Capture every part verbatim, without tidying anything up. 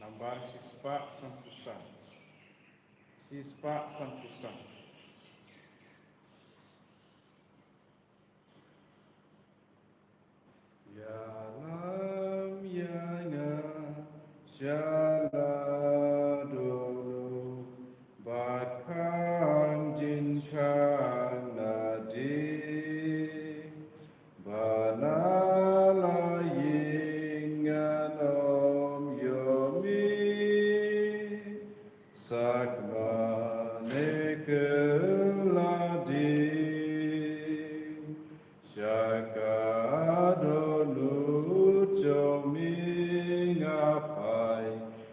Nambar shispah sanphew san. Shispah sanphew san. Ïalam ïa nga sha la dohnud bad khang jingkhang na ding. Ba na la ïing ngan ym ïoh mih, sakma ne ken la ding. Sha ka dohnud jong me nga phai,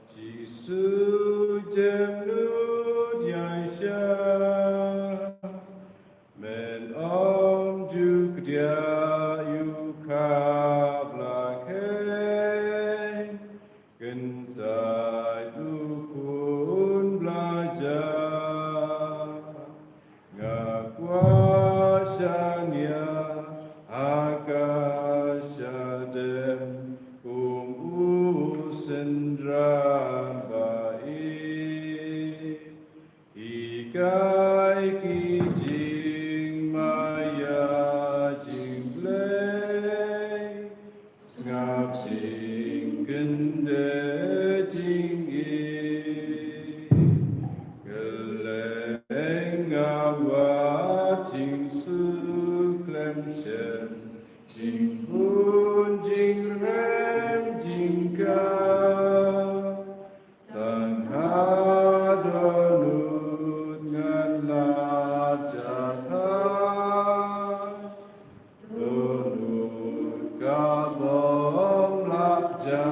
Jisu jem nud ïa sha. Men ym ju kdiah ïa u khap la kheiñ, kyntait u khun blai ja. Nga kwah shaniah ha ka shadem kum u synran ba ïeit. Hikai ki jingmaïa jingblei, sngap jingkyndit jingïeit. Kylleng nga wad jingsuk khlem shen, jingbun jingrem jingkha. Tang ha dohnud ngan lap ja than, dohnud ka bym lap ja.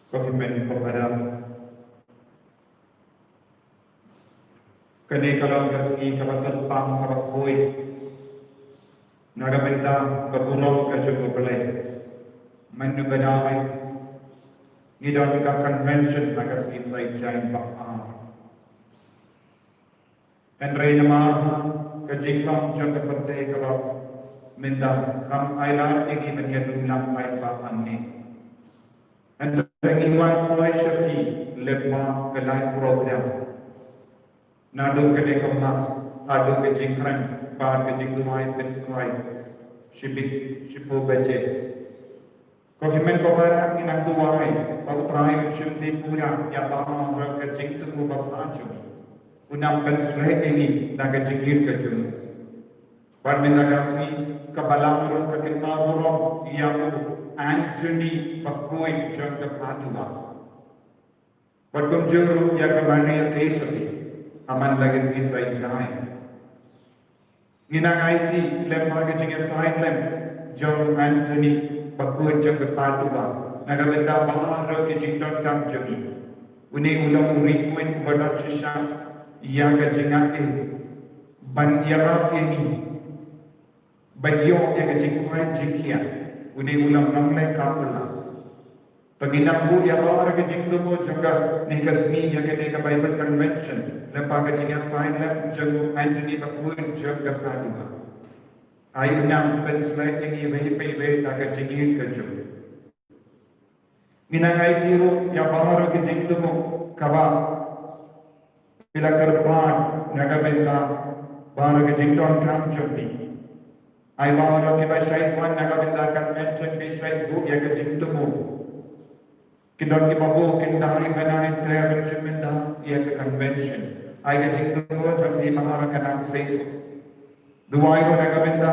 Ko hynmen ko para, kane ka long ka sngi kaba kyrpang kaba khuid na ka bynta ka burom ka jong U Blei. Mynta ba dei ngi don ka convention ha ka sngi Saitjaiñ ba ar. Hynrei namar ka jinglong jong ka pyrthei kaba mynta kam ailad ïa ngi ban ïa nonglam paidbah hangne. Hynrei ngi wan poi sha phi lyngba ka live program. Naduh kane ka mass haduh ka jingkren bad ka jingduwai pynkhoi shibit shiphew baje. Ko hynmen ko para, ngi nang duwai ba U Trai un shim thei pura ïa baroh ka jingthmu ba bha jong ngi. Un nang pynshlur ïa ngi na ka jingïeit ka jong u. Bad mynta ka sngi ka Balang ruh ka kynmaw burom ïa u Anthony Bakhuid jong ka Paduwah. Bad kumjuh ruh ïa ka Maria Theisotti ha man la ka sngi Saitjaiñ. Ngi nang aiti lem ha ka jingïasaid lem jong Anthony Bakhuid jong ka Paduwah na ka bynta baroh ki jingdonkam jong ngi. Une u long u riewkhuid uba don shisha ïa ka jingngeit ban ïarap ïa ngi ban ïoh ïa ka jingkhuid jingkhiah. Une u long nongleh kam u la Te ngi nang buh ïa baroh ki jingthmu jong ka, ne ka sngi ïa kane ka Bible Convention, lyngba ka jingïasaid lem jong u Anthony Bakhuid jong ka Paduwah. Ai u nang pynshlur ïa ngi iwei pa iwei da ka jingïeit ka jong u. Ngi nang aiti ruh ïa baroh ki jingthmu kaba phi la kyrpad na ka bynta baroh ki jingdonkam jong phi. Ai baroh kiba shait wan na ka bynta convention, ki shait buh ïa ka jingthmu. Ki don kiba buh, kin dang ri bnai, te ban shim bynta ïa ka convention. Ai ka jingthmu jong phi baroh ka nang seisoh. Duwai ruh na ka bynta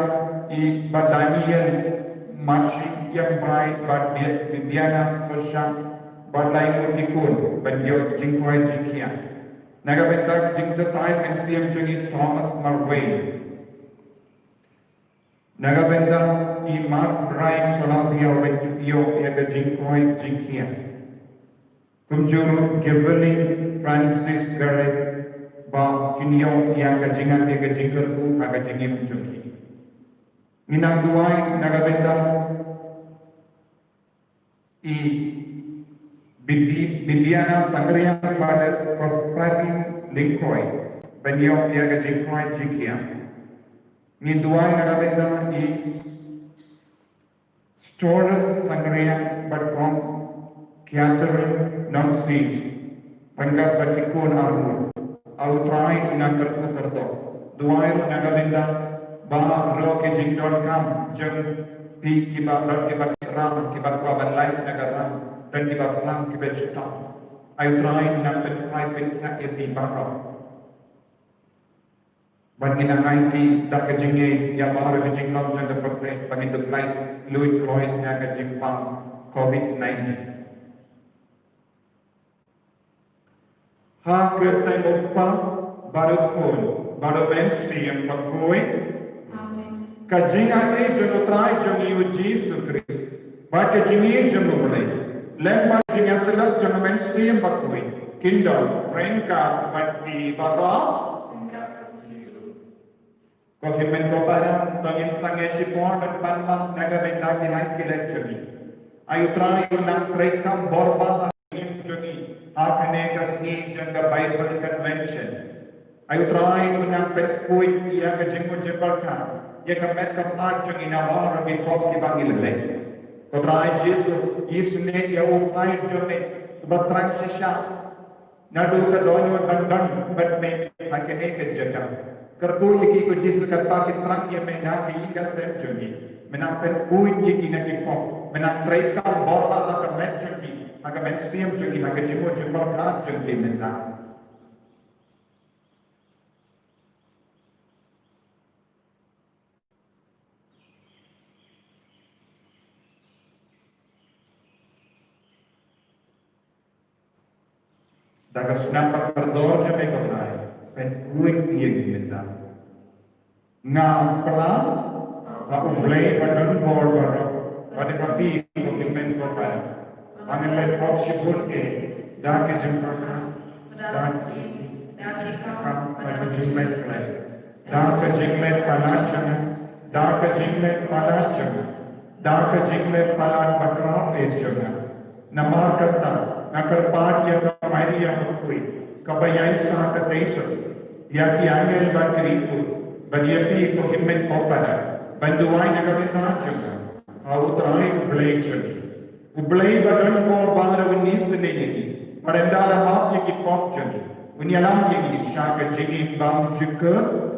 i Bah Daniel Marshi, ïa bai Bah Bi-, Bibiana Sosha, Bah Laimut Dikun, ban ïoh jingkhuid jingkhiah. Na ka bynta ka jingthatai mynsiem jong i Thomas Marwei. Na ka bynta i Mark Brian Solampiaw ban ïoh ïa ka jingkhuid jingkhiah. Kumjuh ruh Giverlin Francis Garrett ba kin ïoh ïa ka jingngeit ïa ka jingkyrkhu ha ka jingim jong ki. Ngi nang duwai na ka bynta i Bibi-, Bibiana Sangriang bad Kospari Lyngkhoi ban ïoh ïa ka jingkhuid jingkhiah. Ngi duwai na ka bynta i Storis Sangriang bad Kong Catherine Nongsiej, ryngkat bad ki khun arngut. A U Trai un nang kyrkhu kyrdoh. Duwai ruh na ka bynta baroh ki jingdonkam jong phi kiba, bad kiba ram, kiba kwah ban lait na ka ram, bad kiba pang, kiba shitom. A U Trai un nang pynkhuid pynkhiah ïa phi baroh. Bad ngin nang aiti da ka jingngeit ïa baroh ka jinglong jong ka pyrthei ba ngin dup lait luid kloi na ka jingpang covid nineteen. Ha ka kyrteng U Kpa bad U Khun bad U Mynsiem Bakhuid. Amen. Ka jingaiei jong U Trai jong ngi U Jisu Khrist bad ka jingïeit jong U Blei, lem bad jingïasyllok jong U Mynsiem Bakhuid, kin don ryngkat bad phi baroh. Ko hynmen ko para, to ngin sangeh shipor bad pan map na ka bynta ki lait ki lait jong ngi. Ai U Trai un nang treikam bor bha ha ka jingim jong ngi ha kane ka sngi jong ka Bible Convention. Ai U Trai un nang pynkhuid ïa ka jingmut jingpyrkhat, ïa ka met ka phad jong ngi na baroh ki pop kiba ngi la leh. Ko Trai Jisu, isynei ïa u paid jong me uba thrang shisha naduh ka dohnud ban don bad me ha kane ka jaka. Kyrkhu ïa ki ko Jisu katba ki thrang ïa me na ka ïing ka sem jong ngi. Me nang pynkhuid ïa ki na ki pop, me nang treikam bor bha ha ka met jong ki, ha ka mynsiem jong ki, ha ka jingmut jingpyrkhat jong ki mynta. Da ka snam bakordor jong me ko Trai, pynkhuid ïa ngi mynta. Nga pynlong ha U Blei ba don bor baroh, bad ha phi ko hynmen ko para, ba ngan leh pop shibun eh da ka jingpyrkhat, da ka jingkam, da ka jingmut kloi, da ka jingmut palat jong nga, da ka jingmut palat jong nga, da ka jingmut palat bakhraw eh jong nga. Namar kata nga kyrpad ïa ka Maria bakhuid, kaba ïaisah ka tei suk, ïa ki angel bad ki riewkhuid, bad ïa phi ko hynmen ko para, ban duwai na ka bynta jong nga ha U Trai U Blei jong ngi. U Blei ba don bor baroh un isynei ïa ngi, bad un da la map ïa ki pop jong ngi, un ïalam ïa ngi sha ka jingim bymjukut.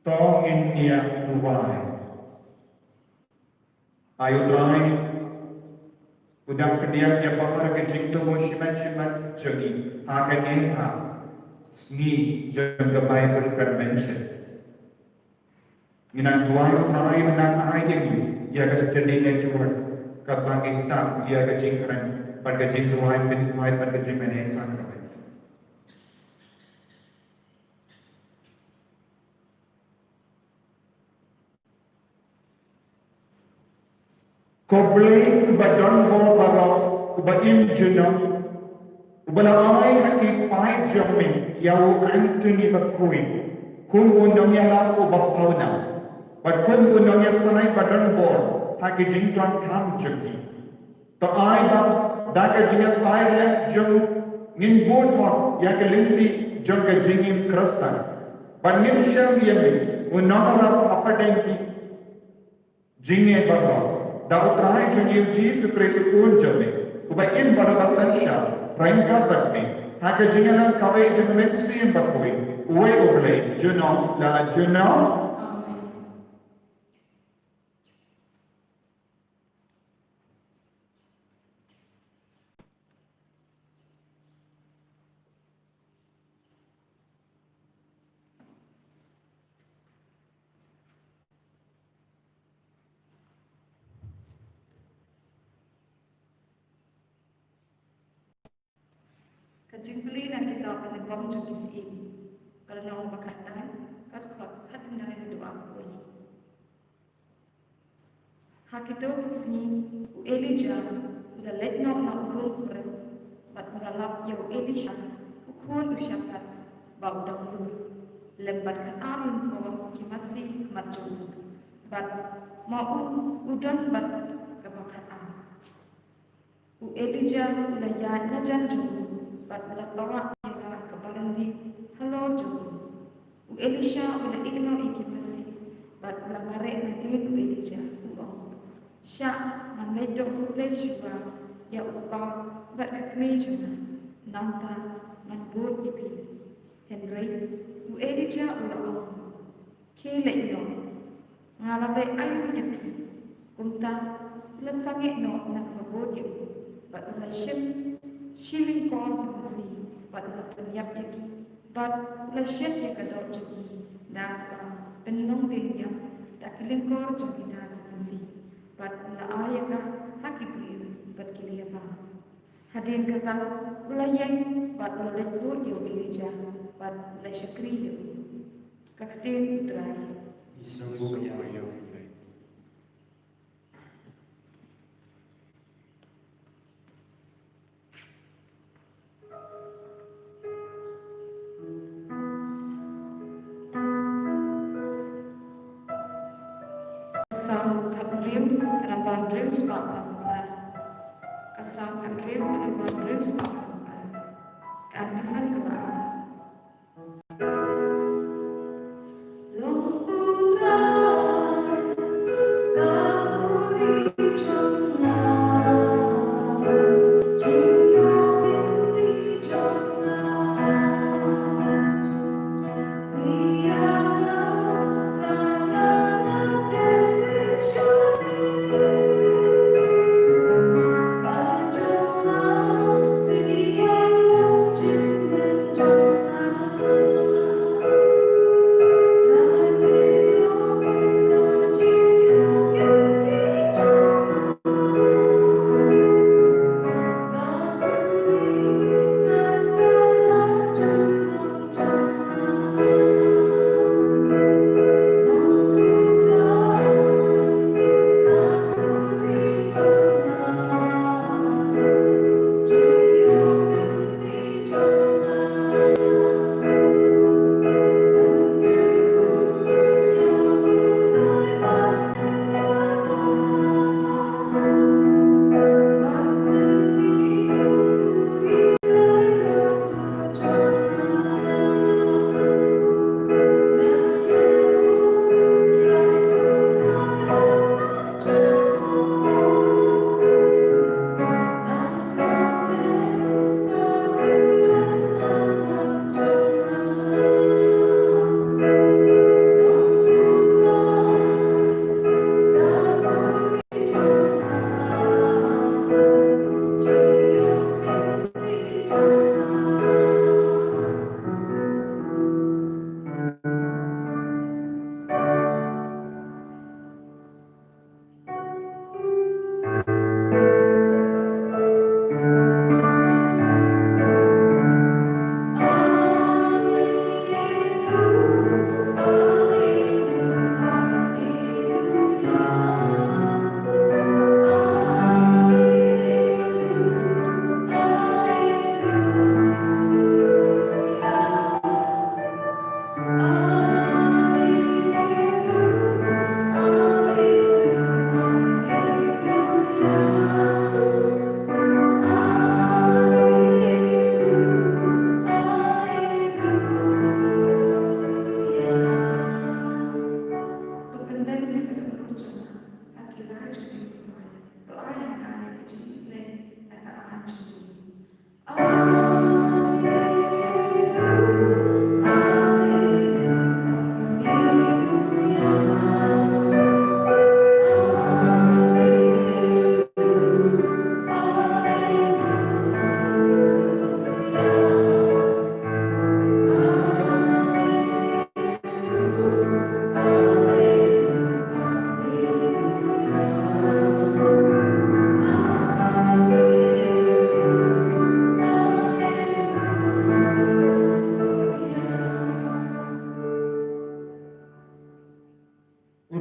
To ngin ïa duwai. Ai U Trai, u dang pdiang ïa baroh ki jingthmu shimet shimet jong ngi ha kane ka sngi jong ka Bible Convention. Ngi nang duwai U Trai un nang ai ïa ngi ïa ka study network kaba ngi stad ïa ka jingkren bad ka jingduwai, pynduwai bad ka jingmane sakrament. Ko Blei uba don bor baroh, uba im junom, uba la ai ha ki paid jong me ïa u Anthony bakhuid kum u nongïalam uba pawnam bad kum u nongïasaid ba don bor ha ki jingdonkam jong ki. To ai ba da ka jingïasaid lem jong u ngin bud hok ïa ka lynti jong ka jingim Khristan, bad ngin shem ïa me, u nongrap hapdeng ki jingeh baroh, da U Trai jong ngi U Jisu Khrist U Khun jong me, uba im bad uba synshar ryngkat bad me ha ka jingïalam kawei jong U Mynsiem Bakhuid, Uwei U Blei, junom la junom. Ka jingpule na kitab Pyndonkam jong ki Syiem, ka lynnong ba khatkhyndai, ka dkhot khatkhyndai haduh arphew. Ha kito ki sngi u Elijah u la leit noh na u lum Horeb, bad u la lap ïa u Elisha u khun u Shaphat ba u dang lur, lem bad khatar lyngkor ki masi ha khmat jong u, bad ma u u don bad kaba khatar. U Elijah u la ïaid na jan jong u, bad u la tawah ïa la ka barndi halor jong u. U Elisha u la ïeh noh ïa ki masi, bad u la mareh nadien u Elijah, u ong, "Shah, ngan leit doh khublei shuwa ïa u kpa bad ka kmie jong nga, nangta ngan bud ïa phi." Hynrei u Elijah u la ong, "Khie leit noh, nga la leh aïu ïa phi?" Kumta u la sangeh noh na kaba bud ïa u, bad u la shim shi lyngkor ki masi, bad u la pynïap ïa ki, bad u la shet ïa ka doh jong ki da kaba pynlong dieng ïap da ki lyngkor jong ki da ki masi, bad u la ai ïa ka ha ki briew bad ki liabaw. Hadien kata u la ïeng bad u la leit bud ïa u Elijah bad u la shakri ïa u. Ka ktien U Trai. Ngi sngewbha ïa U Blei. Ka Salm khathynriew, ka namba hynriew spah phew phra. Ka Salm khathynriew, ka namba hynriew spah phew phra. Ka antiphon kaba ar.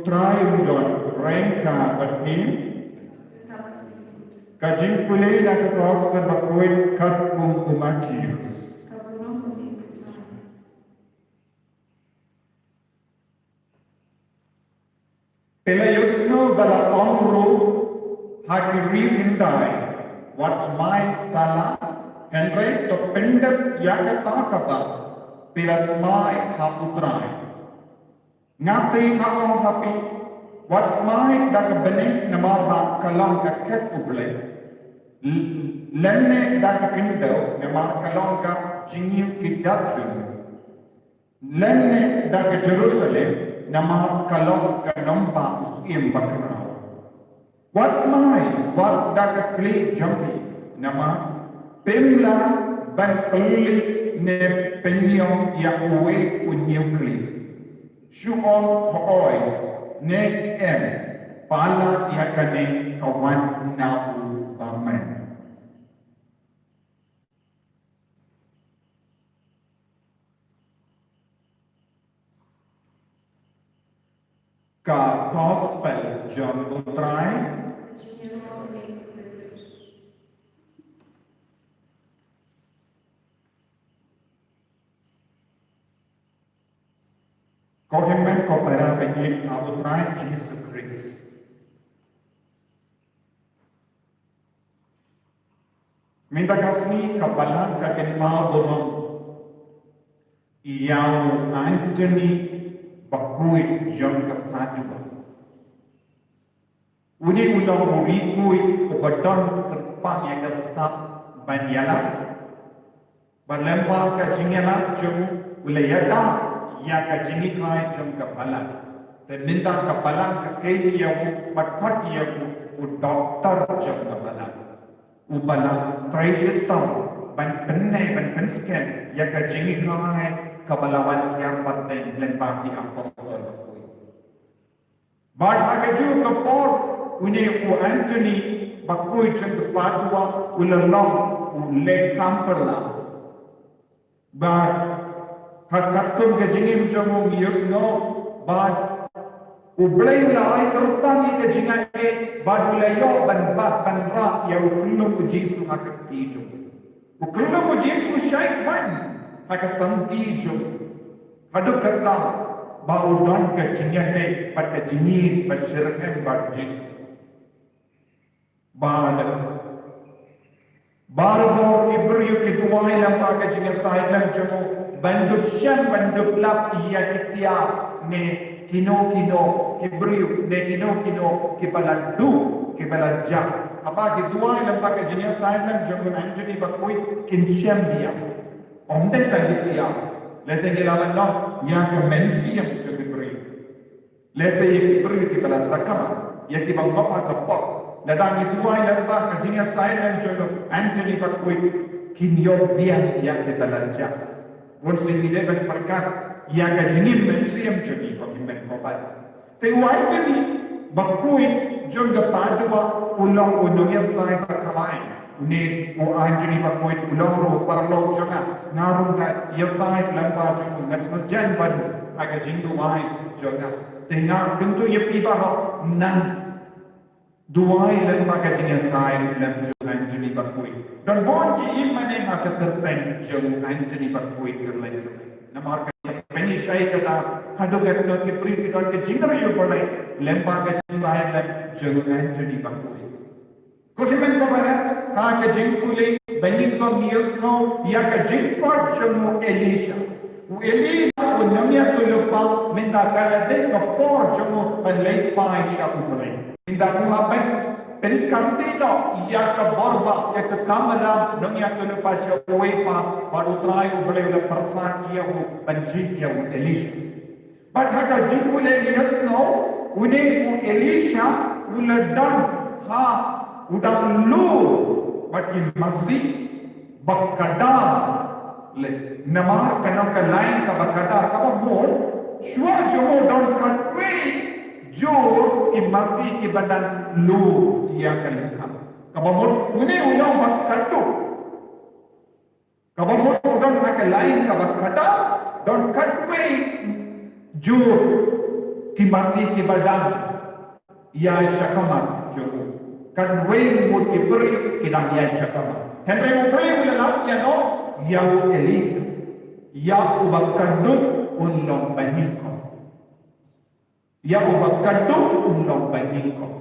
Trai un don ryngkat bad phi. Ka jingpule na ka Gospel bakhuid katkum u Mathaios. Phi la ïohsngew ba la ong ruh ha ki ri hyndai, wat smai thala, hynrei to pyndep ïa kata kaba phi la smai ha U Trai. Nga te nga ong ha phi, wat smai da ka bneng namar ba ka long ka khet U Blei, lymne da ka khyndew namar ka long ka jingïoh ki jait jong u, lymne da ka Jerusalem namar ka long ka nongbah u syiem bakhraw. Wat smai wat da ka khlieh jong phi namar phim lah ban pynlip ne pynïong ïa uwei u hynñiew khlieh. Shu ong hooid ne em, palat ïa kane ka wan na u bymman. Ka Gospel jong U Trai. Ko hynmen ko para bangeit ha U Trai Jisu Khrist. Mynta ka sngi ka Balang ka kynmaw burom ïa u Anthony bakhuid jong ka Padua. Une u long u riewkhuid uba don kyrpang ïa ka sap ban ïalap. Bad lyngba ka jingïalap jong u, u la ïada ïa ka jinghikai jong ka Balang. Te mynta ka Balang ka kheiñ ïa u bad khot ïa u u doktor jong ka Balang. U Balang trei shitom ban pynneh ban pynskhem ïa ka jinghikai kaba la wan hiar pateng lyngba ki apostol bakhuid. Bad ha kajuh ka por une u Anthony bakhuid jong ka Padua u la long u leh kam pyrla. Bad ha katkum ka jingim jong u ngi ïohsngew bad U Blei u la ai kyrpang ïa ka jingaiei bad u la ïoh ban bat ban rah ïa u kyllum u Jisu ha ka kti jong u. U kyllum u Jisu shait wan ha ka santi jong u. Haduh katta ba u don ka jingïadei bad ka jingïeit bad shitrhem bad u Jisu. Bad barabor ki briew ki duwai lyngba ka jingïasaid lem jong u ban dup shem ban dup lap ïa ki tiar ne kino kino ki briew ne kino kino kiba la duh kiba la jah. Haba ki duwai lyngba ka jingïasaid lem jong u Anthony bakhuid kin shem biang. Ym dei tang ki tiar, lehse ngi lah ban ong ïa ka mynsiem jong ki briew. Lehse ïa ki briew kiba la sakma, ïa kiba ngop ha ka pop. Lada ngi duwai lyngba ka jingïasaid lem jong u Anthony bakhuid kin ïoh biang ïa kiba la jah. Bun sien ngi dei ban pyrkhat ïa ka jingim mynsiem jong ngi ko hynmen ko para. Te u Anthony bakhuid jong ka Padua u long u nongïasaid ba khlaiñ. Une u Anthony bakhuid u long ruh u paralok jong nga, nga ruh nga ïasaid lyngba jong u, nga sngewthuh bad u ha ka jingduwai jong nga. Te nga kyntu ïa phi baroh, nang duwai lyngba ka jingïasaid lem jong u Anthony bakhuid. Don bun ki im mane ha ka kyrteng jong u Anthony bakhuid kyrleng kyrleng. Namar ka pynshai kata haduh katno ki briew ki don ka jingriewblei Blei lyngba ka jingïasaid lem jong u Anthony bakhuid. Ko hynmen ko para, ha ka jingpule ba nyngkong ngi ïohsngew ïa ka jingkhot jong u Elisha. U Elisha u nongïathuhlypa, mynta ka la dei ka por jong u ban leit phai sha U Blei. Mynta u hap ban pynkyntiew noh ïa ka bor ba ïa ka kamram nongïathuhlypa sha uwei pat, bad U Trai U Blei u la pyrsad ïa u ban jied ïa u Elisha. Bad ha ka jingpule ngi ïohsngew une u Elisha u la don ha u dang lur bad ki masi ba khadar leh, namar ka nang ka lain kaba khadar, kaba mut shuwa jong u don khatwei jur ki masi kiba dang lur ïa ka lyngkha. Kaba mut une u long ba khadduh. Kaba mut u don ha ka lain kaba khadar, don khatwei jur ki masi kiba dang ïaid shakhmat jong u. Katwei ngut ki briew ki dang ïaid shakhmat. Hynrei U Blei u la lap ïa no, ïa u Elisha. Ïa uba kordor un long banyngkong. Ïa uba kordor un long banyngkong.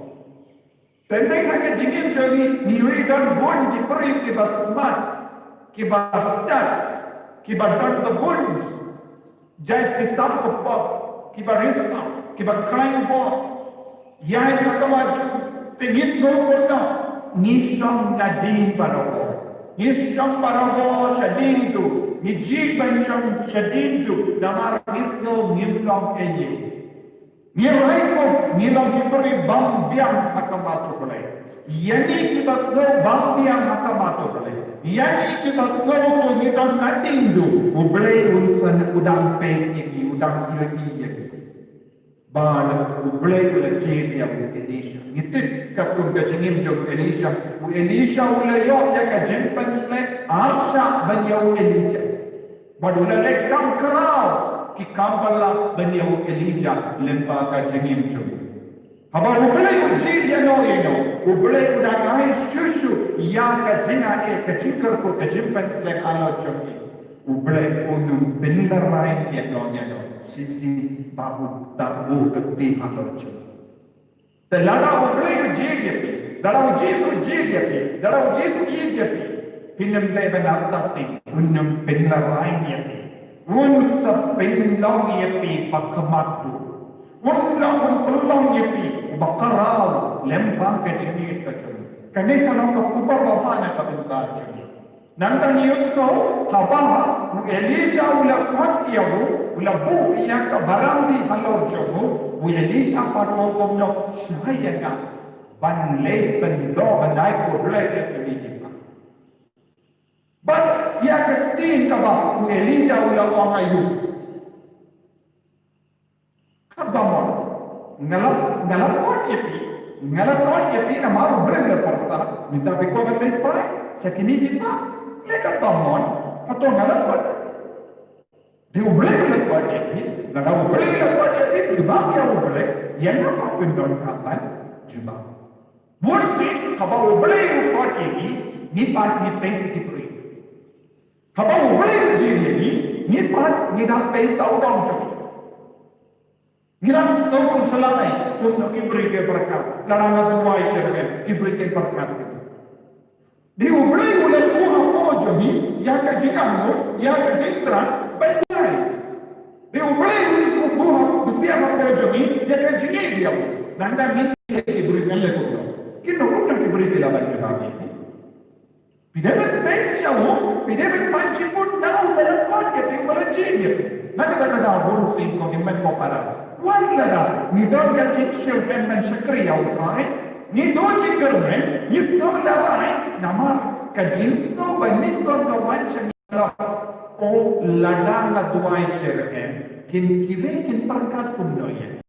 Teng teng ha ka jingim jong ngi, ngi ri don bun ki briew kiba smat, kiba stad, kiba don bun jait ki sam ka pop, kiba riewspah, kiba khlaiñ bor. Ïa ka kaba jong te ngi sngew kumno, ngi shong nadien barabor. Ngi shong barabor shadien tu, ngi jied ban shong shadien tu, namar ngi sngew ngim long ei ei. Ngi rai kum ngi long ki briew bym biang ha khmat U Blei. Ïa ngi kiba sngew bym biang ha khmat U Blei, ïa ngi kiba sngew to ngi don nadien tu, U Blei un san u dang peit ïa ngi, u dang ïohi ïa ngi. Bad U Blei u la jied ïa u Elisha. Ngi tip katkum ka jingim jong u Elisha. U Elisha u la ïoh ïa ka jingpynslem ar shah ban ïa u Elijah. Bad u la leh kam khraw ki kam ba lah ban ïa u Elijah lyngba ka jingim jong u. Haba U Blei u jied ïa no ïa no, U Blei u dang ai shuh shuh ïa ka jingaiei, ka jingkyrkhu, ka jingpynslem halor jong ki. U Blei un ym pynlehrain ïa no ïa no shisien ba u tap u kti halor jong ki. Te lada U Blei u jied ïa phi, lada U Jisu u jied ïa phi, lada U Jisu u ïeit ïa phi, phin ym dei ban artatien, un ym pynlehrain ïa phi. Un sa pynlong ïa phi ba khmat dur. Un long, un pynlong ïa phi uba khraw lyngba ka jingïeit ka jong u. Kane ka long ka khubor ba bha na ka bynta jong ngi. Nangta ngi ïohsngew haba u Elijah u la khot ïa u, u la buh ïa ka baranti halor jong u, u Elisha pat u ong kumno, shah ïa nga ban leit pyndonkam ïa U Blei ïa kine ki paid. Bad ïa ka ktien kaba u Elijah u la ong aïu. Katba mon. Nga la, nga la khot ïa phi, nga la khot ïa phi namar U Blei u la pyrshang, mynta phi kwah ban leit phai sha kine ki paid. Leh katba mon, kato nga la khot ïa phi. Dei U Blei u la khot ïa phi, lada U Blei u la khot ïa phi, jubab ïa U Blei, ïa nga pat phin donkam ban jubab. Bun sien, haba U Blei u khot ïa ngi, ngi pat ngi peit ïa ki briew. Haba U Blei u jied ïa ngi, ngi pat ngi dang peit sawdong jong ngi. Ngi dang sngewthuh shalai, kumno ki briew ki pyrkhat, lada nga duwai sha U Blei, ki briew ki pyrkhat. Dei U Blei u la buh hapoh jong ngi ïa ka jingangnud, ïa ka jingthrang ban ïaid. Dei U Blei u buh beit hapoh jong ngi ïa ka jingïeit ïa u. Nangta ngin ïa ki briew ngan leh kumno? Kino kumno ki briew ki lah ban jubab ïa ngi? Phi dei ban peit sha u, phi dei ban pan jingmut na uba la khot ïa phi, uba la jied ïa phi. Na kata ka daw bun sien ko hynmen ko para, wat lada ngi don ka jingshitom ban shakri ïa U Trai, ngi don jingkyrmen, ngi sngew la rai, namar ka jingsngew ba nyngkong ka wan sha ngi la, o lada nga duwai sha U Blei, kin kiwei kin pyrkhat kumno ïa ngi.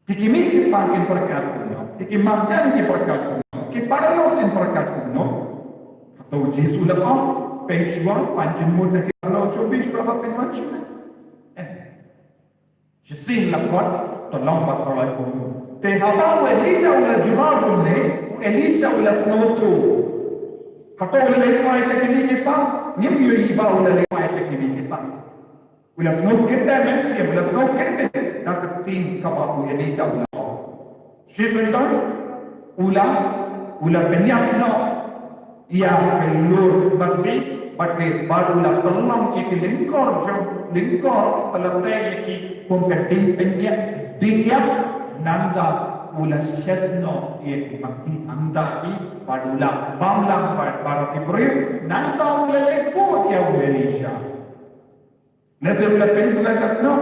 Ki kmie ki kpa kin pyrkhat kumno, ki marjan ki pyrkhat kumno, ki paralok kin pyrkhat kumno. Hato U Jisu u la ong, peit shuwa, pan jingmut na ki paralok jong phi shuwa ba phin wan sha nga? Eh. Shisien la khot, to long ba kloi kumno. Te haba u Elijah u la jubab kumne, u Elisha u la sngewthuh. Hato u la leit phai sha kine ki paid? Ngim ïohi ba u la leit phai sha kine ki paid. U la sngewthuh, kynmaw mynsiem, u la sngewthuh da ka ktien kaba u Elijah u la ong. Shisien don, u la, u la pynïap noh ïa ka lur masi, bad ka, bad u la pynlong ïa ki lyngkor jong, lyngkor pynlong ïa ki kum ka dieng pynïap, dieng ïap, nangta u la shet noh ïa ki masi hangta hi, bad u la bam lang bad baroh ki briew, nangta u la leit bud ïa u Elisha. Lehse u la pynslem katno,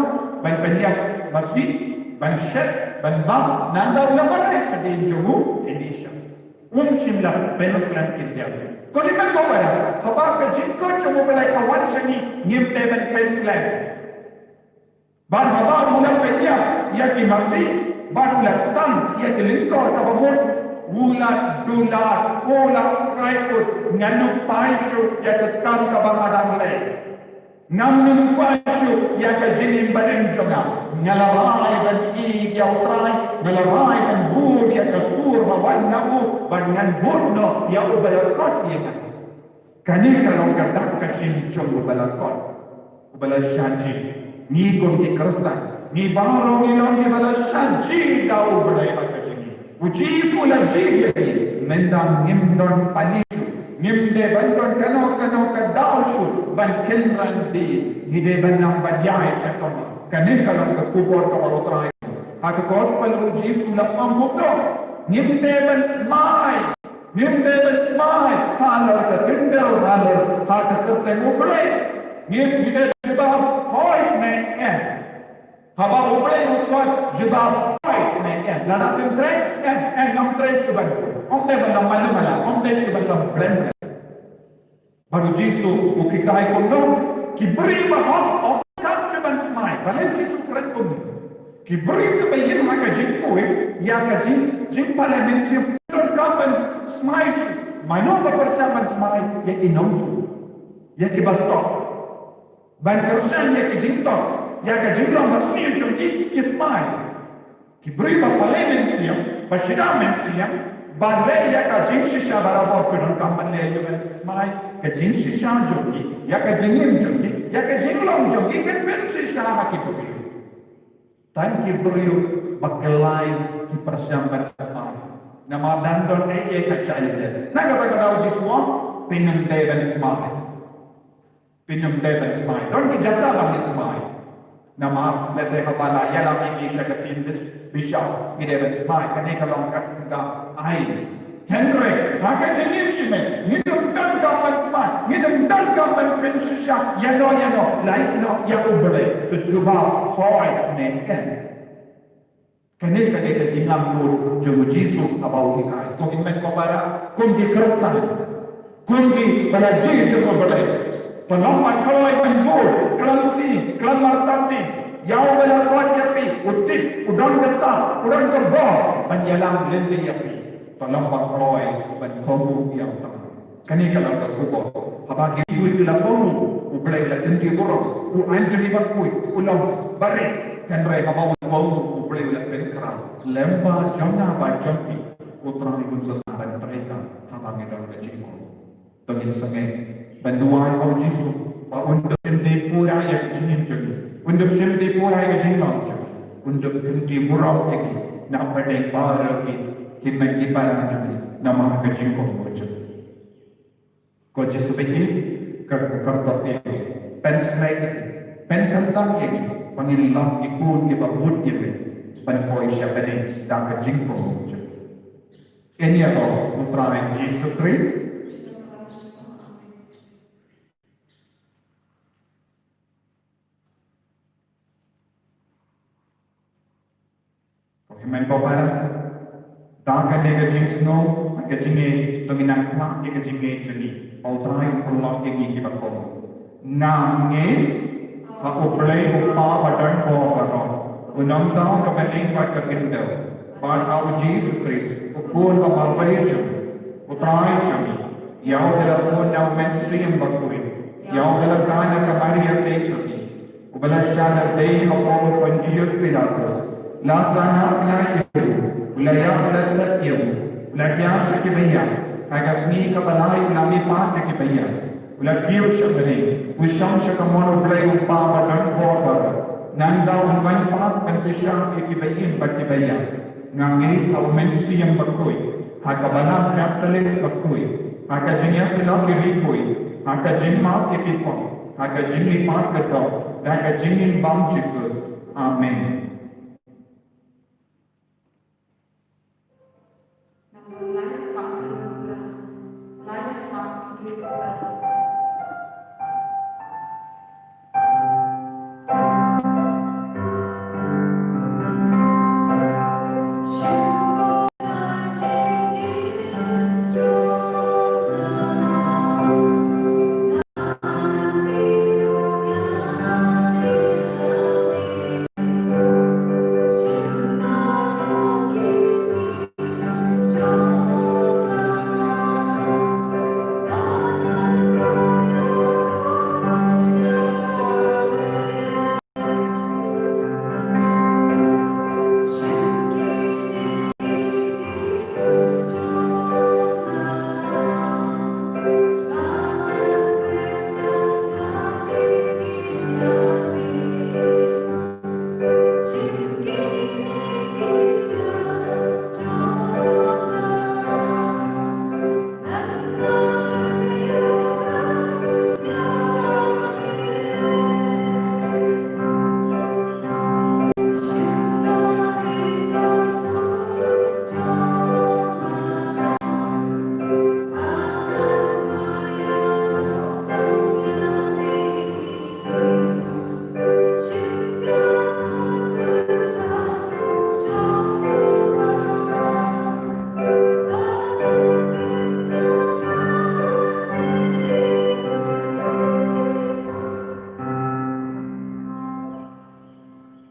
ban pynïap masi, ban shet, ban bam, nangta u la mareh shadien jong u Elisha. Um shym la pynslem kyndiat. Ko hynmen ko para, haba ka jingkhot jong U Blei ka wan sha ngi, ngim dei ban pynslem. Bad haba u la pynïap ïa ki masi, bad u la tan ïa ki lyngkor kaba mut, u la dulan, u la rai kut, ngan ym phai shuh ïa ka kam kaba nga dang leh. Ngam nym kwah shuh ïa ka jingim barim jong nga. Nga la rai ban ïeit ïa U Trai, nga la rai ban bud ïa ka sur ba wan na u, bad ngan bud noh ïa uba la kot ïa nga. Kane ka long ka dak ka shin jong uba la kot, uba la shah jied. Ngi kum ki Khristan, ngi baroh ngi long kiba la shah jied da U Blei ha ka jingim. U Jisu u la jied ïa ngi, mynta ngim don pali shuh, ngim dei ban don kano kano ka daw shuh ban kynran dien. Ngi dei ban nang ban ïaid sha kamai. Kane ka long ka khubor kaba U Trai. Ha ka gospel U Jisu u la ong kumno, ngim dei ban smai. Ngim dei ban smai halor ka khyndew, halor ha ka kyrteng U Blei. Ngim, ngi dei jubab hooid ne em. Haba U Blei u kot, jubab hooid ne em. Lada phin trei, em, em, ngam trei shuh ban. Ym dei ban long malu mala, ym dei shuh ban long bren bren. Bad U Jisu u hikai kumno, ki briew ba hok ym kham shuh ban smai. Balei U Jisu u kren kumne? Ki briew kiba ïeng ha ka jingkhuid ïa ka jing, jingpalei mynsiem, donkam ban smai shuh. Mano ba pyrshang ban smai? Ïa ki nongtuh, ïa kiba toh. Ban kyrshan ïa ki jingtoh, ïa ka jinglong basniew jong ki, ki smai. Ki briew ba palei mynsiem, ba shida mynsiem, ba leh ïa ka jingshisha barabor, ki donkam ban leh ïa ka ban smai, ka jingshisha jong ki, ïa ka jingim jong ki, ïa ka jinglong jong ki, kan pynshisha ha ki briew. Tang ki briew ba kyllaiñ ki pyrshang ban smai. Namar dang don ei ei ka shah lyndet. Na kata ka daw U Jisu u ong, phin ym dei ban smai. Phin ym dei ban smai. Don ki jaka ba ngi smai. Namar lehse haba la ïalam ïa ngi sha ka ktien bis-, bishar, ngi dei ban smai. Kane ka long ka, ka aiñ. Hynrei ha ka jingim shimet, ngin ym donkam ban smai, ngin ym donkam ban pynshisha ïano ïano, lait noh ïa U Blei. To jubab hooid ne em. Kane ka dei ka jingangnud jong U Jisu haba u hikai. Ko hynmen ko para, kum ki Khristan, kum kiba la jied jong U Blei, to long ba kloi ban bud khlem tieng khlem martabti ïa uba la koit ïa phi, u tip, u don ka sap, u don ka bor ban ïalam lynti ïa phi. To long ba kloi ban kohnguh ïa U Trai. Kane ka long ka khubor. Haba ki khuid ki la kohnguh, U Blei u la kyntiew burom, u Anthony Bakhuid u long barit. Hynrei haba u kohnguh, U Blei u la pynkhraw. Lem bad jong nga bad jong phi, U Trai un sa sdang ban treikam haba ngi don ka jingkohnguh. To ngin sangeh ban duwai ha U Jisu ba un da kyntiew pura ïa ka jingim jong ngi, un da kyntiew pura ïa ka jinglong jong ngi, un da kyntiew burom ïa ngi na pdeng baroh ki hynmen ki para jong ngi namar ka jingkohnguh jong ngi. Ko Jisu ba ïeit, kyrkhu kyrdoh ïa ngi, pynsngew ïa ngi, pynkyntang ïa ngi ba ngin long ki khun kiba bud ïa me ban poi sha bneng da ka jingkohnguh jong ngi. Ïa ngi ïa U Trai Jisu Khrist. Ko hynmen ko para, da kane ka jingsngew, ka jingngeit, to ngin nang phah ïa ka jingngeit jong ngi ba U Trai un pynlong ïa ngi kiba kohnguh. Nga ngeit ha U Blei U Kpa ba don bor baroh, u nongthaw ka bneng bad ka khyndew, bad ha U Jisu Khrist, u Khun ba marwei jong U Trai jong ngi, ïa uba la bun na U Mynsiem Bakhuid, ïa uba la kha na ka Maria Theisotti, uba la shah lade hapoh u Pontius Pilatus, la sahnarphna ïa u, u la ïap, u la thied ïa u, u la hiar sha kiba ïap, ha ka sngi kaba lai u la mihpat ïa kiba ïap, u la kiew sha bneng, u shong sha kamon U Blei U Kpa ba don bor baroh. Nangta un wan pat ban pynshai ïa kiba im bad kiba ïap. Nga ngeit ha U Mynsiem Bakhuid, ha ka Balang Katholik bakhuid, ha ka jingïasyllok ïa ki riewkhuid, ha ka jingmap ïa ki pop, ha ka jingmihpat ka doh, da ka jingim bymjukut. Amen.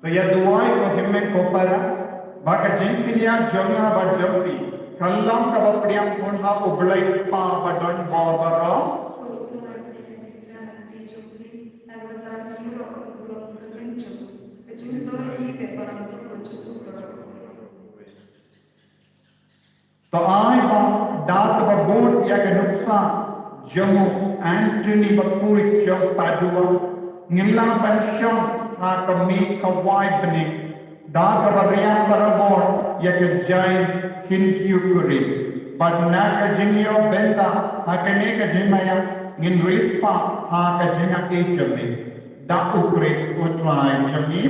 To ïa duwai ko hynmen ko para, ba ka jingkñia jong nga bad jong phi kan long kaba pdiang khun ha U Blei Kpa ba don bor baroh. To ai ba da kaba bud ïa ka nuksa jong u Anthony Bakhuid jong Padua, ngin lah ban shong ha ka miet ka wai bneng da kaba riang barabor ïa ka jaiñ kyntiew kurim. Bad na ka jingïoh bynta ha kane ka jingmaïa ngin riewspah ha ka jingaiei jong me. Da U Khrist U Trai jong ngi.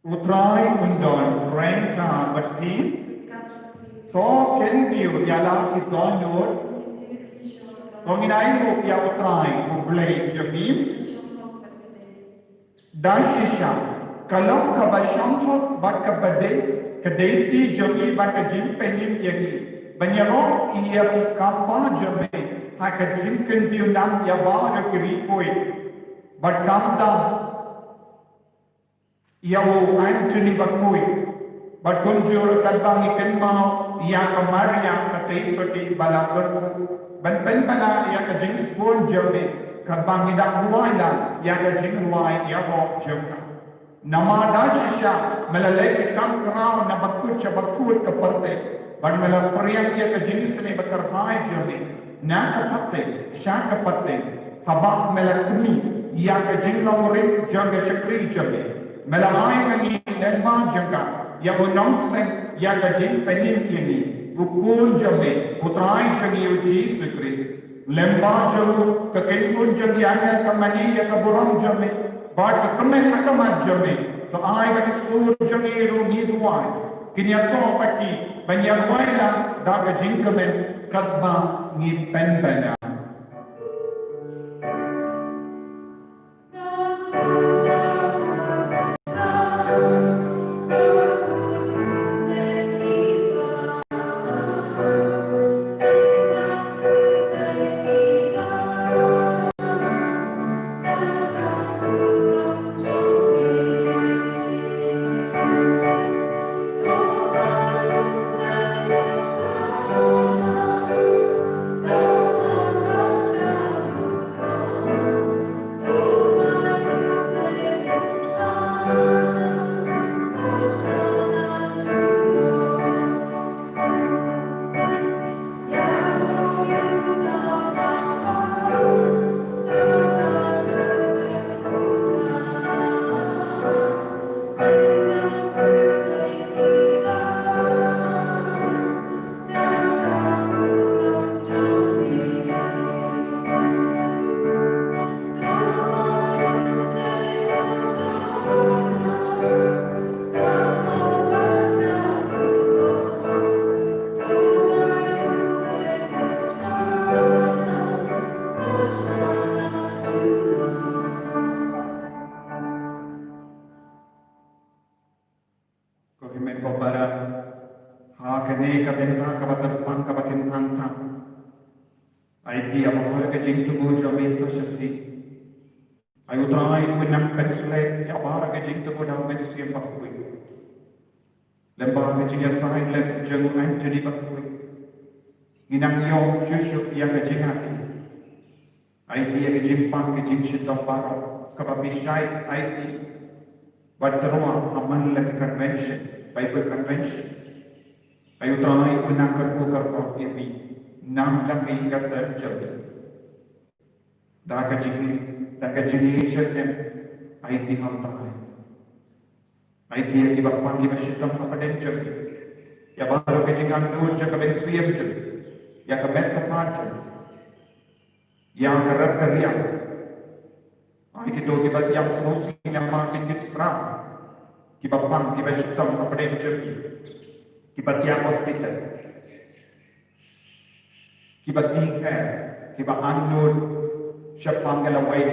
U Trai un don ryngkat bad phi. To kyntiew ïa la ki dohnud. To ngin ainguh ïa U Trai U Blei jong ngi. Da shisha ka long kaba shongkun bad kaba dei ka dei ti jong ngi bad ka jingpynim ïa ngi ban ïaroh ïa ki kam ba jong me ha ka jingkyntiew nam ïa baroh ki riewkhuid. Bad kumta ïa u Anthony Bakhuid. Bad kumjuh ruh katba ngi kynmaw ïa ka Maria ka tei soti ba la kyrkhu ban pynbna ïa ka jingsbun jong me, katba ngi da duwai lang ïa ka jingrwai ïaroh jong ka. Namar da shisha me la leh ki kam khraw na bakut sha bakut ka pyrthei, bad me la pdiang ïa ka jingisynei ba kyrhai jong me na ka pateng sha ka pateng. Haba me la kmie ïa ka jinglong rit jong ka shakri jong me, me la ai ha ngi lyngba jong ka ïa u nongseng ïa ka jingpynim ïa ngi, u Khun jong me, U Trai jong ngi U Jisu Khrist. Lyngba jong u ka kynhun jong ki angel ka mane ïa ka burom jong me bad ka kmen ha khmat jong me. To ai ba ki sur jong ngi ruh ngi duwai kin ïasoh bad ki ban ïaduwai lang da ka jingkmen katba ngi pynbna. Ko hynmen ko para, ha kane ka bynta kaba kyrpang kaba kynthang tam, ai ti ïa baroh ka jingthmu jong me sa shisien. Ai U Trai un nang pynshlur ïa baroh ka jingthmu da U Mynsiem Bakhuid. Lyngba ka jingïasaid lem jong u Anthony Bakhuid, ngi nang ïoh shuh shuh ïa ka jingaiei. Ai ti ïa ka jingpang ka jingshitom baroh kaba phi shait ai ti bad tyrwa ha man la ka convention, Bible convention. Ai U Trai un nang kyrkhu kyrpang ïa phi na la ka ïing ka sem jong phi. Da ka jingïeit, da ka jingïeit sha phi, ai ti ha U Trai. Ai ti ïa kiba pang kiba shitom hapdeng jong phi, ïa baroh ka jingangnud jong ka mynsiem jong phi, ïa ka met ka phad jong phi, ïa ka rat ka riam. Ai kito kiba ïam sngewsih namar ki kit pram, kiba pang kiba shitom hapdeng jong phi, kiba thiah hospital. Kiba dih kher, kiba angnud shaphang ka lawei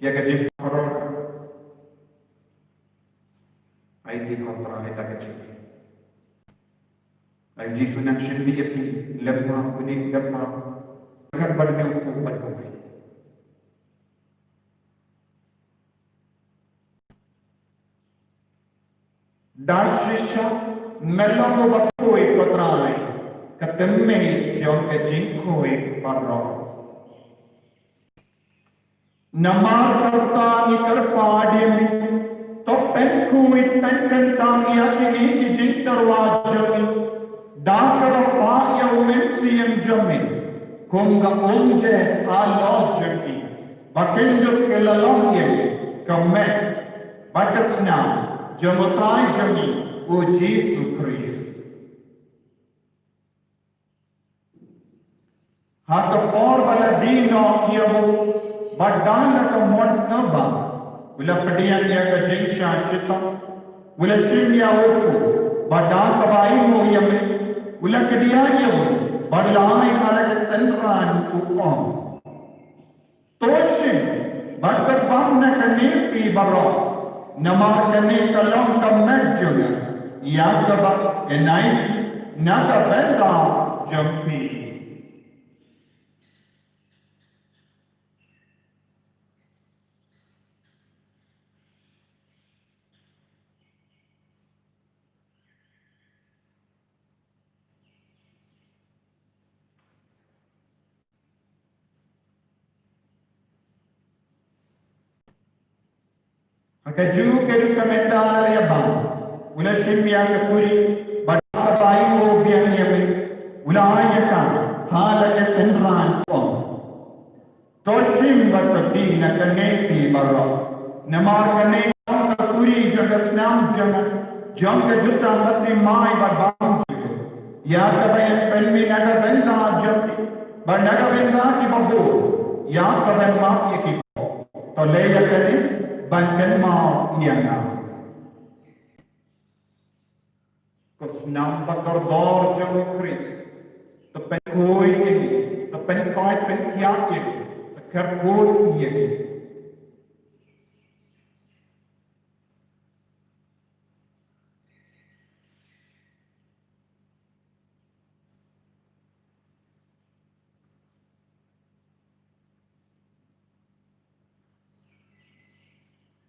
ïa ka jingpynroi. Ai dih ha U Trai da ka jingim. Ai Jisu nang sngewbha ïa phi, lem bha, une lem bha. Kan bad une u kpu bad kawei. Da shisha me long uba khuid ko Trai, ka tymmen jong ka jingkhuid baroh. Namar kata ngi kyrpad ïa me, to pynkhuid pynkyntang ïa kine ki jingtyrwa jong ngi da kaba pah ïa U Mynsiem jong me, kum ka umjait halor jong ki, ba kin dup ki la long ïa ka met bad ka snam jong U Trai jong ngi U Jisu Khrist. Ha ka por ba la die noh ïa u, bad da la ka mon sngewbha, u la pdiang ïa ka jingshah shitom, u la shim ïa u kpu, bad da kaba ainguh ïa me, u la kdiah ïa u, bad u la ai ha la ka synran, u ong: To shim bad to bam na kane phi baroh, namar kane ka long ka met jong nga, ïa kaba yn ai na ka bynta jong phi. Ha kajuh ka ruh ka mynta la ïa bam, u la shim ïa ka kuri, bad da kaba ainguh biang ïa me, u la ai ïa ka ha la ka synran, u ong: To shim bad to die na kane phi baroh, namar kane ka long ka kuri jong ka snam jong nga, jong ka jutang bathymmai bad bam jong nga, ïa kaba yn pynmih na ka bynta jong phi bad na ka bynta kiba bun, ïa kaba yn map ïa ki pop. To leh ïa kane ban kynmaw ïa nga. Ka snam ba kordor jong U Khrist, to pynkhuid ïa ngi, to pynkhuid pynkhiah ïa ngi, to kyrkhu ïa ngi.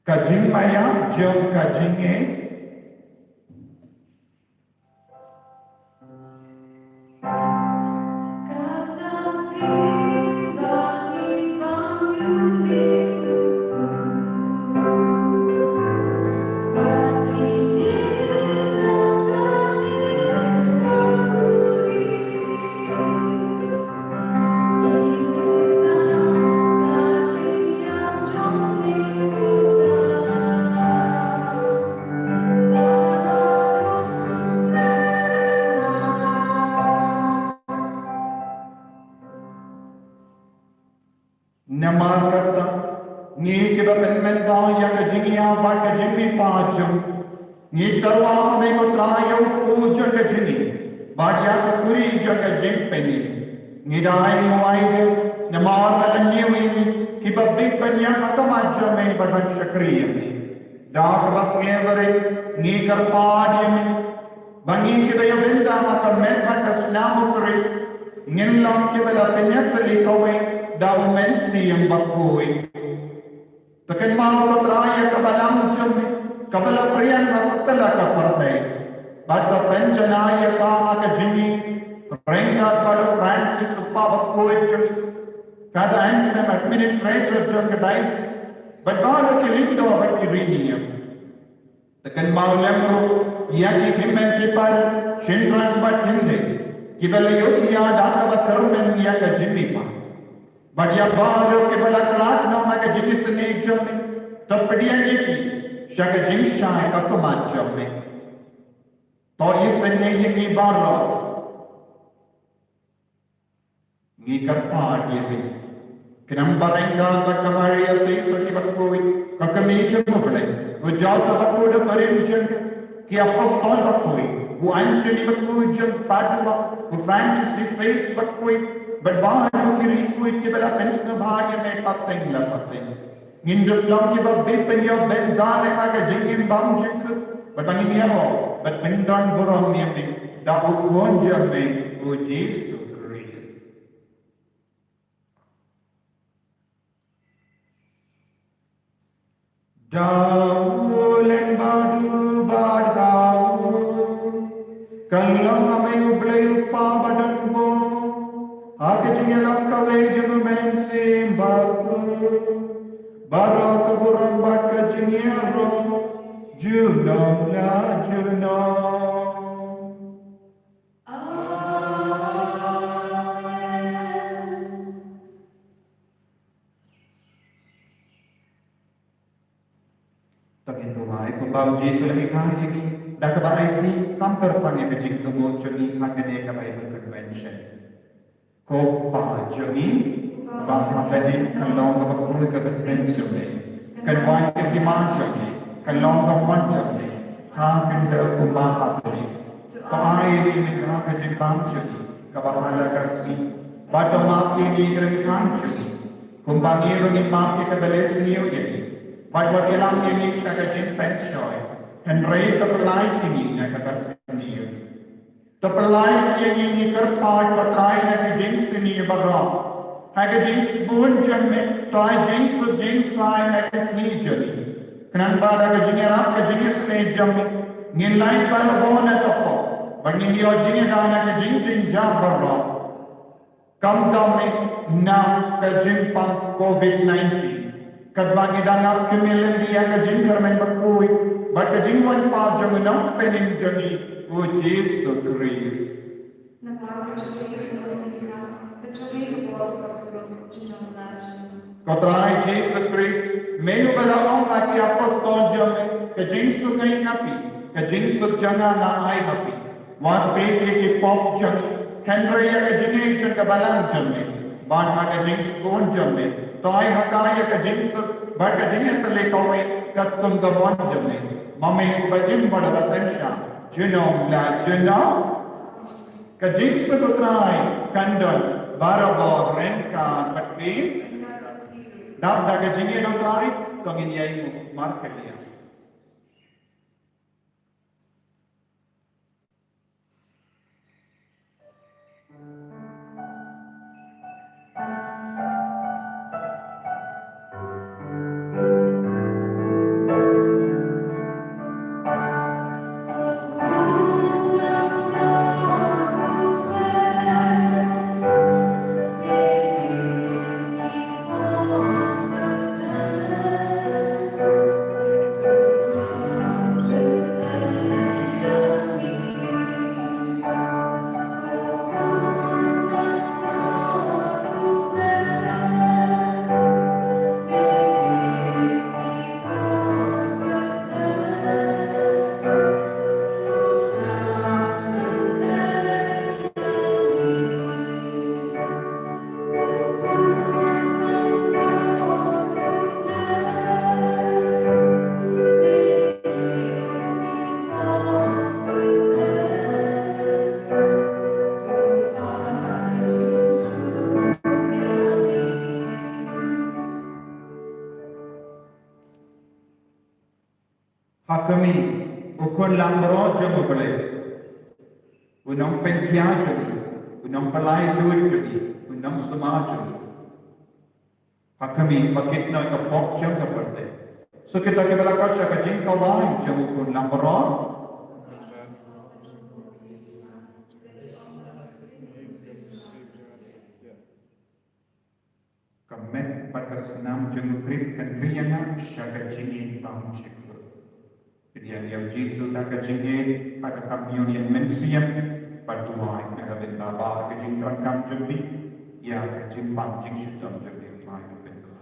Ka jingmaïa jong ka jingngeit. Namar kata, ngi kiba pynmynta ïa ka jingïap bad ka jingmihpat jong ngi, ngi tyrwa ha me ko Trai ïa u kpu jong ka jingim bad ïa ka kuri jong ka jingpynim. Ngi da ainguh ai de namar ba la ñiew ïa ngi kiba bit ban ïeng ha khmat jong me bad ban shakri ïa me. Da kaba sngewbha ngi kyrpad ïa me ba ngi kiba ïa bynta ha ka met bad ka snam U Khrist ngin long kiba la pynïap kali kawei da U Mynsiem Bakhuid. To kynmaw ko Trai ïa ka balang jong me kaba la pyrshang ha satlak ka pyrthei, bad to pynjanai ïa ka ha ka jingim ryngkat bad u Francis u kpa bakhuid jong ngi, Father Anselm, administrator jong ka diocese, bad baroh ki lyngdoh bad ki riewniam. To kynmaw lem ruh ïa ki hynmen ki para, shynrang bad kynthei kiba la ïoh ïa da kaba kyrmen ïa ka jingmihpat. Bad ïa baroh kiba la khlad noh ha ka jingisynei jong me, to pdiang ïa ki sha ka jingshai ka khmat jong me. To isynei ïa ngi baroh. Ngi kyrpad ïa me. Khnang ba ryngkat bad ka Maria Theisotti bakhuid, ka kmie jong U Blei, u Joseph bakhuid u barim jong ka, ki apostol bakhuid, u Anthony bakhuid jong Padua, u Francis de Sales bakhuid, bad baroh ki riewkhuid kiba la pynsngewbha ïa me pateng la pateng. Ngin dup long kiba bit ban ïoh bynta lem ha ka jingim bymjukut, bad ba ngin ïaroh bad pyndon burom ïa me da u Khun jong me u Jisu Khrist. Da u lyngba u bad ha u, kan long ha me u Blei u Kpa badonbor, ha ka jingïalang kawei jong u Mynsiem Bakhuid, baroh ka burom bad ka jingïaroh junom la junom. Amen. To ngin duwai. Kumba u Jisu u la hikai ïa ngi, da kaba aiti kam kyrpang ïa ka jingthmu jong ngi ha kane ka Bible Convention. Ko Kpa jong ngi ba ha bneng, kan long kaba khuid ka kyrteng jong me. Kan wan ka hima jong me, kan long ka mon jong me ha khyndiat kumba ha bneng. To ai ïa ngi mynta ka jingbam jong ngi kaba ha la ka sngi. Bad to map ïa ngi ki ryngkat jong ngi, kumba ngi ruh ngi map ïa kiba la sniew ïa ngi. Bad wat ïalam ïa ngi sha ka jingpynshoi, hynrei to pyllait ïa ngi na kaba sniew. To pyllait ïa ngi, ngi kyrpad, ko Trai, na ka jingsniew baroh. Ha ka jingsbun jong me, to ai jingsuk jingsaiñ ha ka sngi jong ngi. Khnang ba da ka jingïarap ka jingïasyrdoh jong me, ngin lait barabor na ka pop, bad ngin ïoh jingïada na ka jingjynjar baroh. Kam dam eh na ka jingpang covid nineteen. Katba ngi dang ap kmie lynti ïa ka jingkyrmen bakhuid bad ka jingwan pat jong u Nongpynim jong ngi u Jisu Khrist. Namar ka jong me ka long ka bor, ka jong me ka bor, ka burom junom la junom. Ko Trai Jisu Khrist, me uba la ong ha ki apostol jong me, ka jingsuk nga ai ha phi, ka jingsuk jong nga nga ai ha phi. Wat peit ïa ki pop jong ngi, hynrei ïa ka jingngeit jong ka balang jong me. Bad ha ka jingsbun jong me, to ai ha ka ïa ka jingsuk bad ka jingïatylli kawei katkum ka mon jong me. Ma me uba im bad uba synshar junom la junom. Ka jingsuk u Trai kan don barabor ryngkat bad phi. Dap da ka jingïeit u Trai, to ngin ïai nguh markylliang. Ha khmih, u khun langbrot jong U Blei, u nongpynkhia jong ngi, u nongpynlait luid jong ngi, u nongsumar jong ngi. Ha khmih, ba kit noh ïa ka pop jong ka pyrthei. Sa kita kiba la koit sha ka jingkawai jong u khun langbrot. Ka met bad ka snam jong u Khrist kan ri ïa nga sha ka jingim bymjukut. Pynïaid ïa u Jisu da ka jingïeit ha ka komunion mynsiem, bad duwai na ka bynta baroh ka jingdonkam jong ngi, ïa ka jingbym jingshitom jong ngi, U Trai, u pynkylla.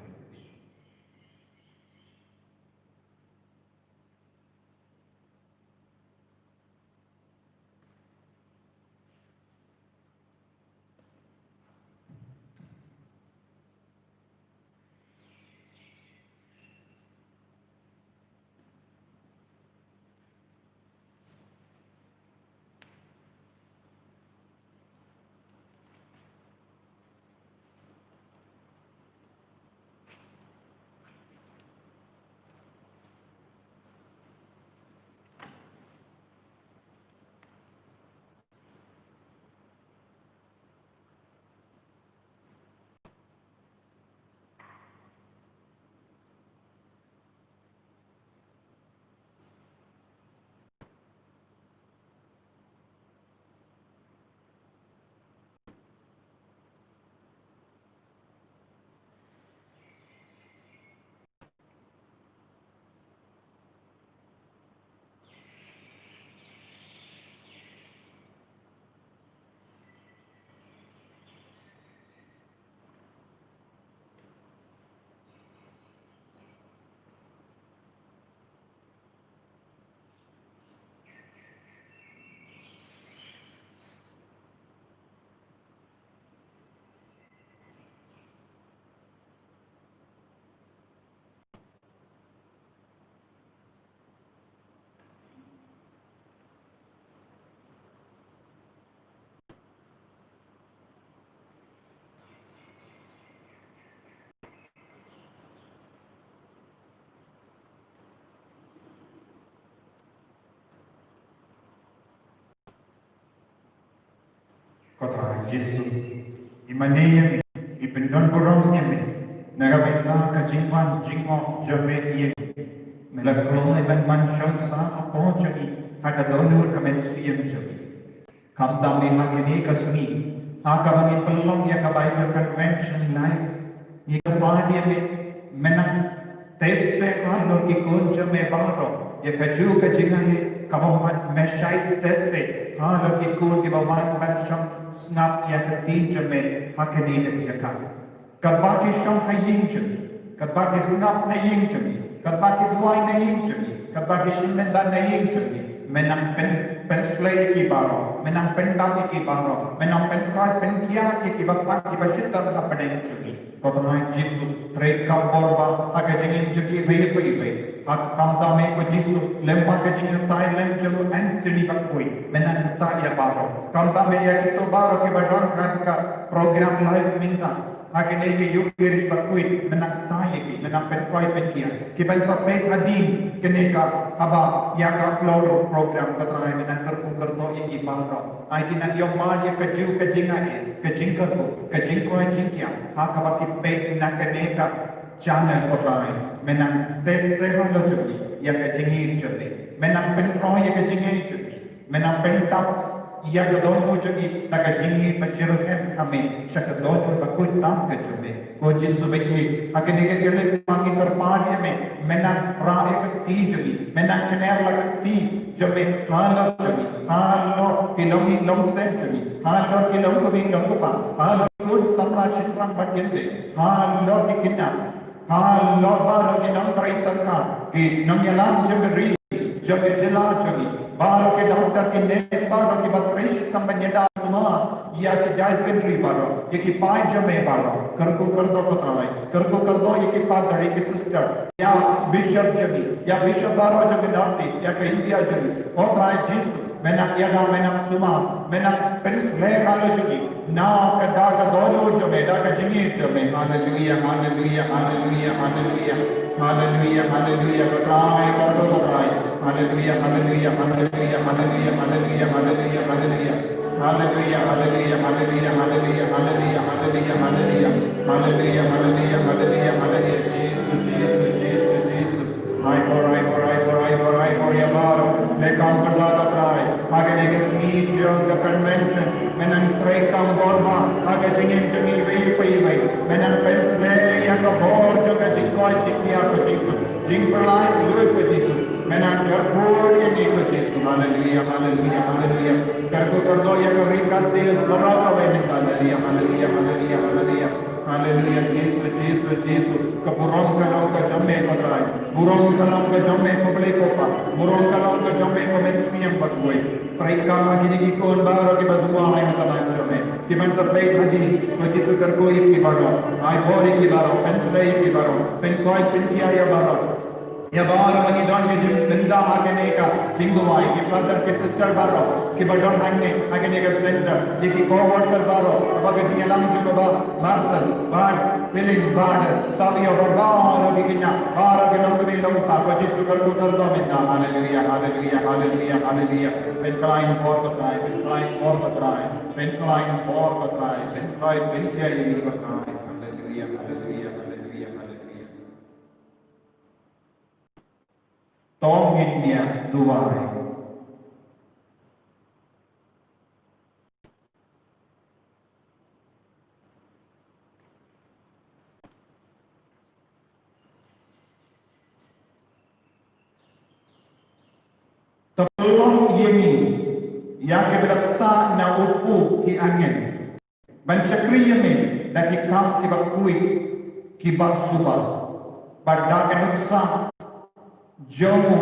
Ko Trai Jisu, i mane ïa me, i pyndon burom ïa me na ka bynta ka jingwan jingong jong me ïa ngi. Me la kloi ban man shong sah hapoh jong ngi ha ka dohnud ka mynsiem jong ngi. Khamtam me ha kane ka sngi, ha kaba ngi pynlong ïa ka Bible Convention Live, ngi kyrpad ïa me, me nang test halor ki khun jong me baroh ïa kajuh ka jingaiei kaba mat. Me shait test halor ki khun kiba wan ban shong sngap ïa ka ktien jong me ha kane ka jaka. Katba ki shong ha ïing jong ngi, katba ki sngap na ïing jong ngi, katba ki duwai na ïing jong ngi, katba ki shim bynta na ïing jong ngi, me nang pyn, pynshlei ïa ki baroh, me nang pyndap ïa ki baroh, me nang pynkoit pynkiar ïa kiba pang kiba shitom ha pdeng jong ngi. Ko Trai Jisu, treikam bor ba ha ka jingim jong ki iwei pa iwei. Ha ka, khamtam me ko Jisu, lem bad ka jingïasaid lem jong u Anthony Bakhuid, me nang ktah ïa baroh. Khamtam me ïa kito baroh kiba don ha ka program live mynta ha kane ka Eucharist Bakhuid, me nang ktah ïa ki, me nang pynkoit pynkiar. Kiban sa peit hadien kane ka, haba ïa ka upload program, ko Trai, me nang kyrkhu kyrdoh ïa ki baroh. Ai ki nang ïohmad ïa kajuh ka jingaiei, ka jingkyrkhu, ka jingkoit jingkiar ha kaba ki peit na kane ka channel, ko Trai. Me nang test halor jong ngi ïa ka jingïeit jong me. Me nang pynroi ïa ka jingïeit jong ngi. Me nang pyntap ïa ka dohnud jong ngi da ka jingïeit ba shitrhem ha me sha ka dohnud ba khuid tam ka jong me. Ko Jisu ba ïeit, ha kane ka clip ba ngi kyrpad ïa me, me nang rah ïa ka kti jong ngi, me nang kner la ka kti jong me halor jong ngi, halor ki longïing longsem jong ngi, halor ki longkmie longkpa, halor ki khun samla shynrang bad kynthei, halor ki khynnah, halor baroh ki nongtrei sorkar, ki nongïalam jong ka ri, jong ka jylla jong ngi, baroh ki doktor, ki nurse, baroh kiba trei shitom ban ïada sumar ïa ki jaitbynriew baroh, ïa ki paid jong me baroh. Kyrkhu kyrdoh, ko Trai, kyrkhu kyrdoh ïa ki father, ïa ki sister, ïa bishop jong ngi, ïa bishop baroh jong ka North East, ïa ka India jong ngi. Ko Trai Jisu, me nang ïada, me nang sumar, me nang pynshlei halor jong ngi na ka, da ka dohnud jong me, da ka jingïeit jong me. Haleluia, haleluia, haleluia, haleluia. Haleluia, haleluia, ko Trai, kyrkhu, ko Trai. Haleluia, haleluia, haleluia, haleluia, haleluia, haleluia, haleluia. Haleluia, haleluia, haleluia, haleluia, haleluia, haleluia, haleluia. Haleluia, haleluia, haleluia, haleluia. Jisu, Jisu, Jisu, Jisu. Ai por, ai por, ai por, ai por, ai por ïa baroh. Me kam pat la, ko Trai. Ha kane ka sngi jong ka convention, me nang treikam bor ba ha ka jingim jong ngi iwei pa iwei. Me nang pynshlei ïa ka bor jong ka jingkoit jingkiar, ko Jisu. Jingpyllait luid, ko Jisu. Me nang kyrkhu ïa ngi, ko Jisu. Haleluia, haleluia, haleluia. Kyrkhu kyrdoh ïa ka ri Khasi Hills baroh kawei mynta. Haleluia, haleluia, haleluia, haleluia. Haleluia, Jisu, Jisu, Jisu. Ka burom ka long ka jong me, ko Trai. Burom ka long ka jong me, ko Blei ko Pa. Burom ka long ka jong me, ko Mynsiem Bakhuid. Treikam ha kine ki khun baroh kiba duwai ha khmat jong me. Kiban sa peit ha kine, ko Jisu, kyrkhu ïa ki baroh. Ai por ïa ki baroh, pynshlei ïa ki baroh, pynkoit pynkiar ïa baroh. Ïa baroh ba ngi don ka jingpynda ha kane ka jingduwai, ki father ki sister baroh kiba don hangne ha kane ka center, ïa ki co-worker baroh, ba ka jingïalam jong u Bah Marcel, Bah Philip, Bah Savio, bad baroh ki khynnah, baroh ki nongkmie nongkpa, ko Jisu, kyrkhu kyrdoh mynta. Haleluia, haleluia, haleluia, haleluia. Pynkhlaiñ por, ko Trai, pynkhlaiñ por, ko Trai, pynkhlaiñ por, ko Trai, pynkhlaiñ, pynkhlaiñ por, ko Trai. Haleluia, haleluia, haleluia, haleluia. To ngin ïa duwai. To pynlong ïa ngi ïa kiba dap sah na u kpu ki angel ban shakri ïa me da ki kam kiba khuid kiba suba, bad da ka nuksa jong u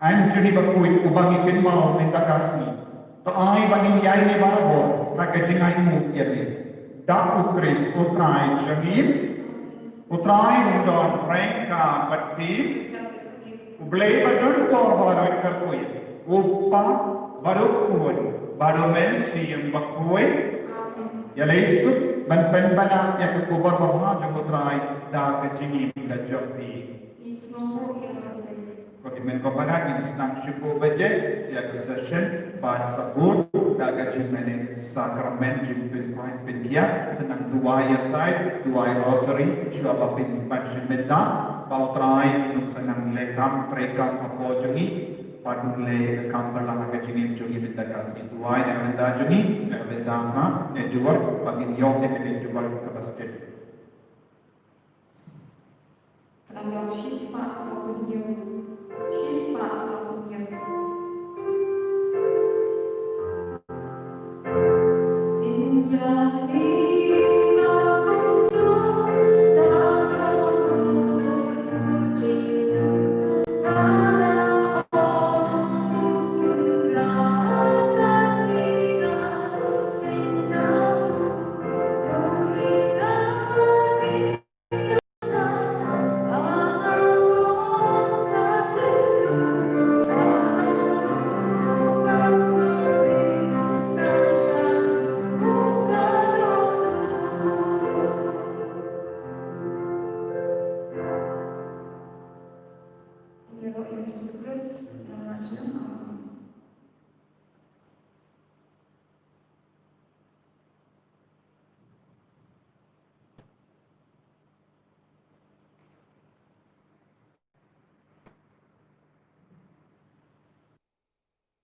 Anthony Bakhuid uba ngi kynmaw mynta ka sngi. To ai ba ngin ïai ne barabor ha ka jingainguh ïa me. Da U Khrist U Trai jong ngi. U Trai un don ryngkat bad phi. U Blei ba don bor baroh un kyrkhu ïa phi. U Kpa bad U Khun bad U Mynsiem Bakhuid. Ïa lei suk ban pynbna ïa ka khubor babha jong U Trai da ka jingim ka jong phi. Ko hynmen ko para, ngin sdang shiphew baje ïa ka session ban sa bud da ka jingmane sakramen jingpynkhuid pynkhiah, sa nang duwai ïa said, duwai rosary shuwa ba phin pan sha bynta, ba U Trai un sa nang leh kam trei kam hapoh jong ngi, bad un leh ïa ka kam ba lah ha ka jingim jong ngi mynta ka sngi. Duwai na ka bynta jong ngi, na ka bynta ka network, ba ngin ïoh ïa ka network kaba stet. Ka long shi spah saw phew hynñiew. Shi spah saw phew hynñiew. Ïaroh ïa u Jisu Khrist, ïa u Jisu Khrist.